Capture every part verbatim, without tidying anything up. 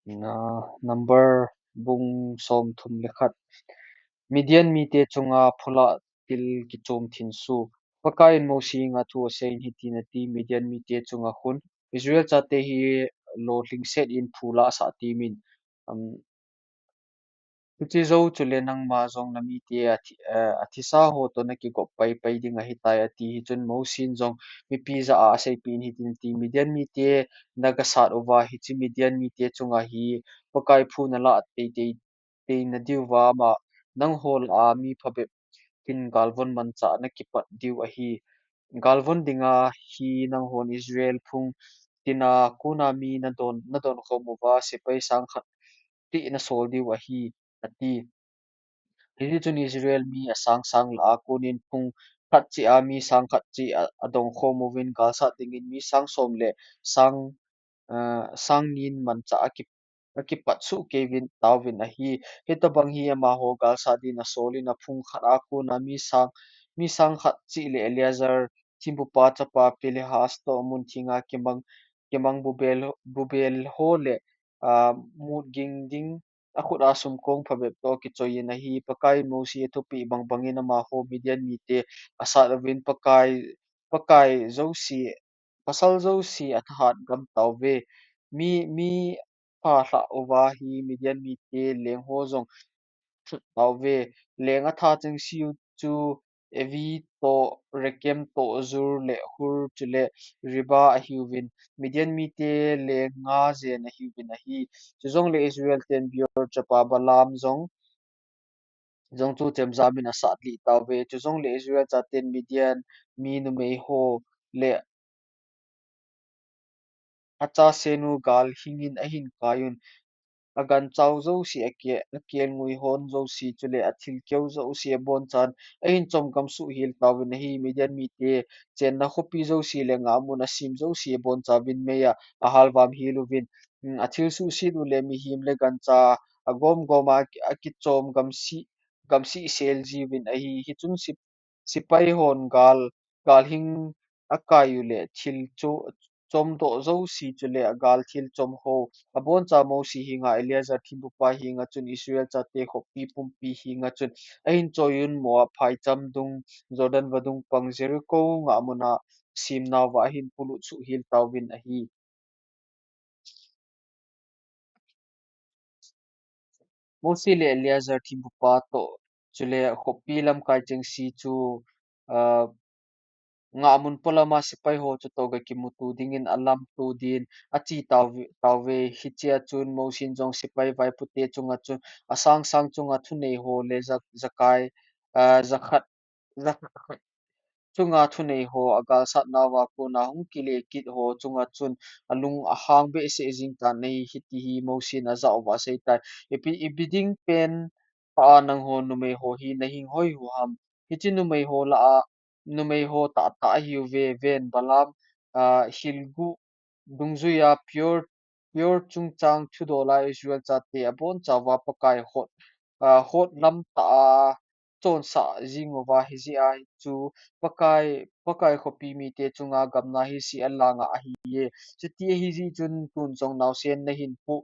Na, Number bung som thum le khat. Midian mite chunga phula til kichom thinsu. Pakaiyin Mosi henga thu aseiyin hitin ati, Midian mite chunga khun Israel chate hi lolhingset in phula asah temin, um, Hiche jou chule nangma jong namite athi-, eh, athisa ho toh nakigop paipai ding ahitai, ati. Hichun Mosin jong mipi jah a aseipeh in hitin ati, Midian mite nagasat uva, hiche Midian mite chunga hi Pakai phu nalah teitei, teina diuva ama nangho lah a mi phabep hin galvon manchah nakipat diu ahi. Galvon dinga hi nanghon Israel phung tina kona mi nadon, nadon khom uva, sepai sang khat cheh nasol diu ahi, ati. Hiti chun Israel mi asang sang lah a konin phung khat cheh a mi sang khat cheh a, adong khom uvin galsat dingin mi sang som le sang, ah, sang ni in manchah aki, akipat soh kei uvin tauvin ahi. Hitobang hi amaho galsat din asolin aphung khat a kona mi sang, mi sang khat cheh le Eleazar thempupa chapa Phinehas toh mun thenga kimang, kimang bubel, bubel ho le, ah, mut ging ding akhut a sumkong phabep toh kichoiyin ahi. Pakaiyin Mosi athupeh bangbangin amaho Midian mite asat uvin Pakai, Pakai jouse, pasal jouse athahat gam tauve. Mi, mi phalhah uva hi Midian mite leng ho jong tauve. Leng atha chengse u chu Evi toh, Rekem toh, Zur le Hur chule Reba ahiuvin, Midian mite leng nga jen ahiuvin ahi. Chujongle Israel ten Beor chapa Balaam jong, jong chu chemjamin asat lih tauve. Chujongle Israel chaten Midian mi numei ho le achasenu gal hingin ahin kaiyun, aganchau jouse, ake-, akelngoi hon jouse chule athilkeu jouse abonchan ahin chomgam soh hel tauvin ahi. Midian mite chenna khopi jouse le ngahmun asem jouse abonchauvin meiya ahalvam hel uvin, um, athil suhset u le mihem le gancha agomgom a aki-, akichom gamseh, gamseh sel jiuvin ahi. Hichun sep-, sepai hon gal, gal hing akai u le thil chu chomdoh jouse chule agal thil chom ho aboncha Mosi henga Eleazar thempupa henga chun Israel chate khopi pumpi henga chun ahin choiyun Moab phaicham dung Jordan vadung pang Jericho ngahmun a semnauva ahin polut soh hel tauvin ahi. Mosi le Eleazar thempupa toh, chule khopi lamkai chengse chu, ah, ngahmun polama sepai ho chutoh ga kimuto dingin alamto din ache tauve, tauve. Hichea chun Mosin jong sepai vaipute chunga chun asang sang chunga thunei ho le ja-, jakai, ah, jakhat, jakhat chunga thunei ho agalsat nauva kona hung kile kit ho chunga chun alung ahang behseh jing tan ahi. Hiti hi Mosin ajah uva aseitai. Ipi, ipi ding pen tah a nangho numei ho hi nahing hoi u ham? Hiche numei ho lah a, numei ho tahtah ahiuve. Ven Balaam, ah, hilguh dungjuia Peor, Peor chungchang thudola Israel chate abonchauva Pakai hot, ah, hot lam tah a chonsah jing uva hijeh a chu Pakai, Pakai khopi mite chunga gamna hi seh alanga ahiye. Chuti ahijeh chun tun jong naosen nahin pu,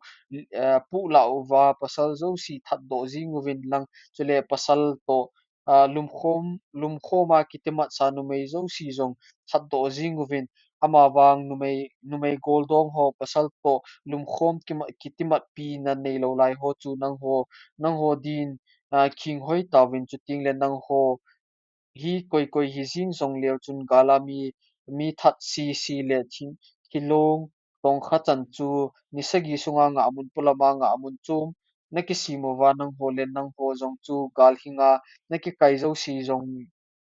eh, pulah uva pasal jouse thatdoh jing uvin lang, chule pasal toh, ah, lumkhom, lumkhom a kitimatsa numei jouse jong thatdoh jing uvin, amavang numei, numei goldong ho pasal toh lumkhom kima-, kitimatpina neilou lai ho chu nangho, nangho din, ah, khing hoi tauvin, chuteng le nangho hi koi koi hijing jongleu chun gala mi, mi that sese le thing, thilong tongkha chan chu ni sagi sunga ngahmun polama ngahmun chom nakisem uva nangho le nangho jong chu gal hinga nakikai jouse jong,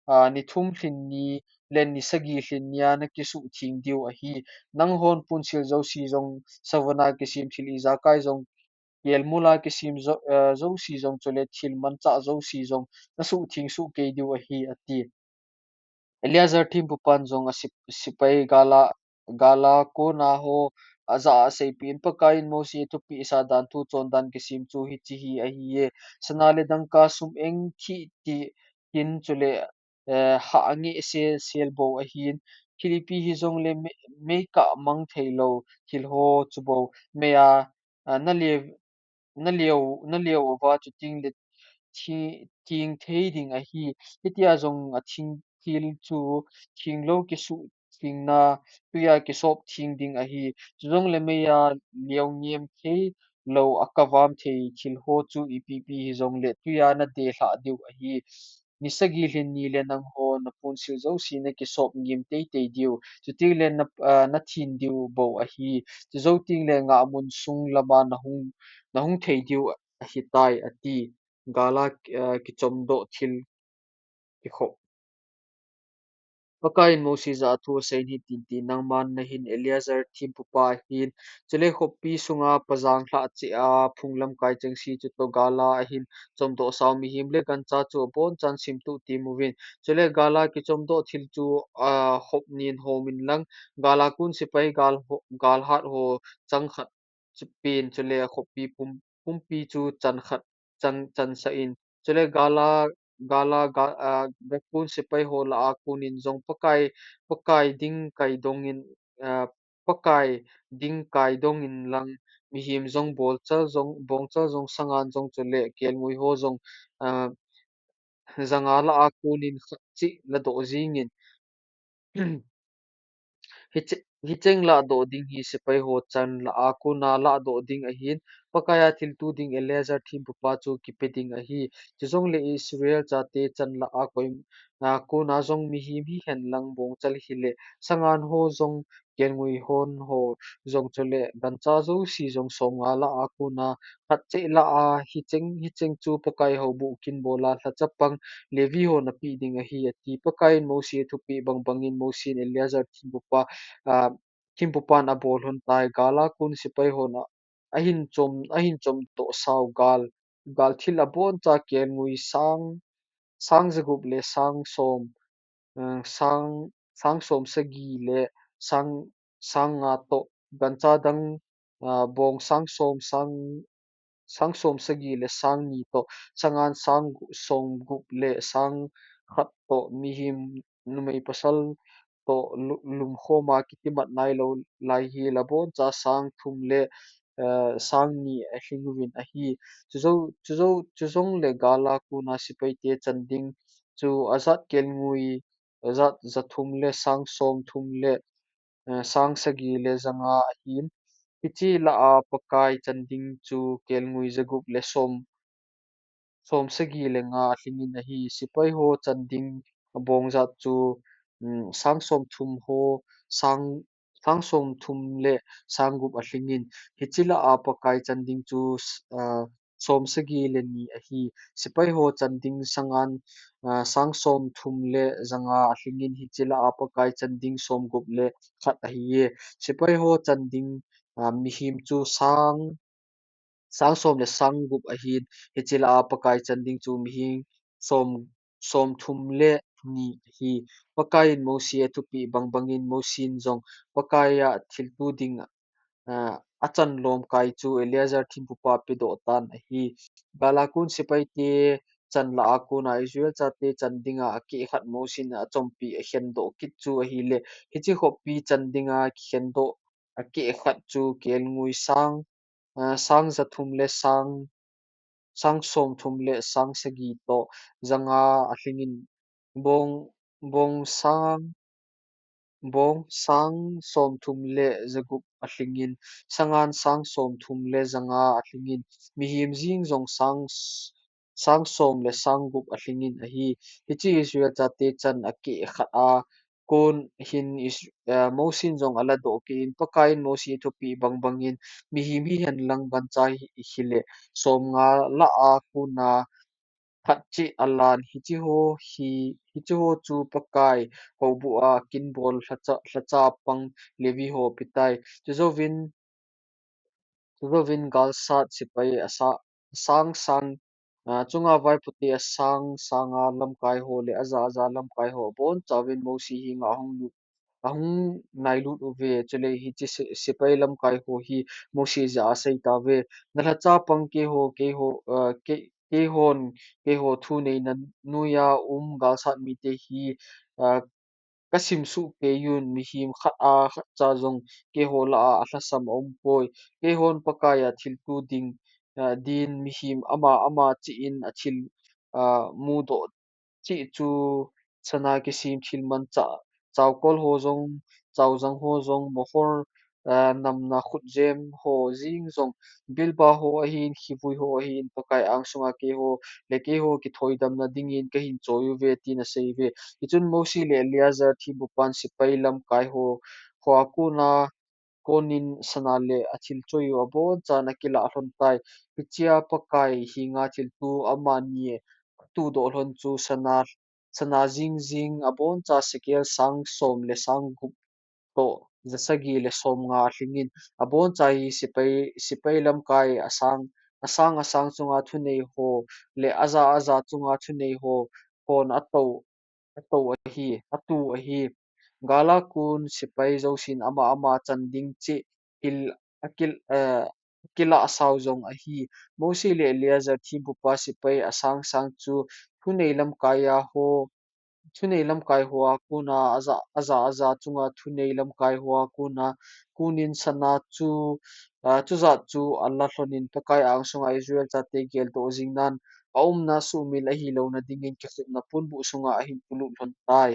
ah, ni thum lhin ni le ni sagi lhin nia nakisuhtheng diu ahi. Nanghon ponsil jouse jong, savana kisem thil ijakai jong, kelmula kisem jo-, eh, jouse jong chule thil manchah jouse jong nasuhtheng soh kei diu ahi, ati. Eleazar thempupan jong asep-, sepai gala, gala kona ho ajah a aseipeh in, Pakaiyin Mosi athupeh sah dan thu chondan kisem chu hiche hi ahiye. Sana le dangka sum engthih ti, tin chule, eh, hah angeh sel sel bou ahin. Thil ipi hijongle mei, meikah mang theilou thil ho chu bou meiya ah, na leo, na leo, na leo uva chuting le thi-, thing thei ding ahi. Hitia jong a thing thil chu thing lou kisuh thingna, tuia kisop thing ding ahi. Chujong le meiya leo ngem thei lou a kavam thei thil ho chu ipi pi hijong le tuia na delhah diu ahi. Ni sagi lhin ni le nangho na punsil jouse na kisop ngim teitei diu. Chuting le na, ah, na thin diu bou ahi. Chujou ting le ngahmun sung lama na hung, na hung thei diu ahitai, ati. Gala, ah, kichomdoh thil kikhop. Pakaiyin Mosi jah a thu aseiyin hitin ati, nangman nahin Eleazar thempupa ahin, chule khopi sunga pajang lhah cheh a phung lamkai chengse chutoh gala ahin chomdoh sao mihem le gancha chu abonchan simtuh temuvin. Chule gala kichomdoh thil chu, ah, khop nin homin lang, gala kon sepai gal ho, galhat ho chang khat chu pen, chule khopi pum, pumpi chu chan khat chan, chansah in. Chule gala, gala, ga, ah, gakon sepai ho lah a konin jong Pakai, Pakai ding kai dongin, ah, Pakai ding kai dongin lang mihem jong bolchal jong, bongchal jong sangan jong chule kelngoi ho jong, ah, janga lah a konin khat cheh ladoh jingin. Hiche-, hicheng lahdoh ding hi sepai ho chan lah a kona lahdoh ding ahin, Pakaiya thilto ding Eleazar thempupa chu kipe ding ahi. Chujong le Israel chate chan lah a koi, a, kona jong mihem hihen lang bongchal hile, sangan ho jong kelngoi hon ho jong chule gancha jouse jong somnga lah a kona khat cheh lah a hicheng, hicheng chu Pakai houbuh kin bola lhachapang Levi hon apeh ding ahi, ati. Pakaiyin Mosi athupeh bangbangin Mosi in Eleazar thempupa, ah, thempupan abol lhon tai. Gala kon sepai hon a, ahin chom, ahin chomdoh sao gal, gal thil aboncha kelngoi sang, sang jagup le sang som, eh, sang, sang som sagi le sang, sang nga toh, gancha dang, ah, bong sang som, sang, sang som sagi le sang ni toh, sangan sang gu-, som gup le sang khat toh, mihem numei pasal toh lu-, lumkhom a kitimat nailou lai hi la boncha sang thum le, eh, sang ni alhing uvin ahi. Chujou, chujou, chujong le gala kona sepai te chan ding chu ajat kelngoi, ajat ja thum le sang som thum le, eh, sang sagi le janga ahin. Hiche lah a Pakai chan ding chu kelngoi jagup le som, som sagi le nga alhingin ahi. Sepai ho chan ding bong jat chu, um, sang som thum ho, sang, sang som thum le sang gup alhingin. Hiche lah a Pakai chan ding chu, ah, som sagi le ni ahi. Sepai ho chan ding sangan, ah, sang som thum le janga alhingin hiche lah a Pakai chan ding som gup le khat ahiye. Sepai ho chan ding, ah, mihem chu sang, sang som le sang gup ahin, hiche lah a Pakai chan ding chu mihem som, som thum le ni ahi. Pakaiyin Mosi athupeh bangbangin Mosi in jong Pakaiya thilto ding, ah, achan lomkai chu Eleazar thempupa apedoh tan ahi. Gala kon sepai te chan lah a kona Israel chate chan dinga akeh khat Mosi in achompi akhendoh kit chu ahile, hiche khopi chan dinga kikhendoh akeh khat chu kelngoi sang, ah, sang ja thum le sang, sang som thum le sang sagi toh janga alhingin, bong, bong sang, bong sang som thum le jagup alhingin, sangan sang som thum le janga alhingin, mihem jing jong sang s-, sang som le sang gup alhingin ahi. Hiche Israel chate chan akeh khat a kon hin Is-, eh, Mosi in jong aladoh kit in, Pakaiyin Mosi athupeh bangbangin mihem hihen lang gancha hi, hile somnga lah a kona khat cheh alan, hiche ho hi, hiche ho chu Pakai houbuh a kin bol lhacha, lhachapang Levi ho apetai. Chujouvin, chujouvin galsat sepai asa-, sang sang, ah, chunga vaipote asang sanga lamkai ho le aja aja lamkai ho abonchauvin Mosi henga ahung lut, ahung nailut uve. Chule hiche se-, sepai lamkai ho hi Mosi jah a aseitauve. Na lhachapang keiho, keiho, ah, kei, keihon, keiho thu neina noiya um galsat mite hi, ah, kasim suh kei un, mihem khat a khat cha jong keiho lah a alhasam aumpoi. Keihon Pakaiya thilto ding, ah, din mihem ama ama cheh in athil, ah, mudoh cheh chu sana kisem thil manchah, chaokol ho jong, chaojang ho jong, mohor, ah, namna khutjem ho jeng jong, bilba ho ahin, khivui ho ahin, Pakai angsunga keiho le keiho kithoidamna dingin kahin choi uve, tin asei uve. Hichun Mosi le Eleazar thempupan sepai lamkai ho, hoa kona konin sana le athil choi u abonchan akilah lhon tai. Hichea Pakai henga thilto amani atuhdoh lhon chu sana, sana jing jing aboncha sekel sang som le sang gup toh ja sagi le som nga alhingin, aboncha hi sepai, sepai lamkai asang, asang asang chunga thunei ho le aja aja chunga thunei ho hon ato, ato ahi, atu ahi. Gala kon sepai jousen ama ama chan ding cheh thil akil, eh, akilah sao jong ahi. Mosi le Eleazar thempupa sepai asang sang chu thunei lamkai a ho, thunei lamkai hoa kona aja, aja, aja chunga thunei lamkai hoa kona konin sana chu, ah, chujat chu alah lhonin Pakai angsunga Israel chate geldoh jingnan aumna sumil ahilouna dingin kikhopna ponbuh sunga ahin polut lhon tai.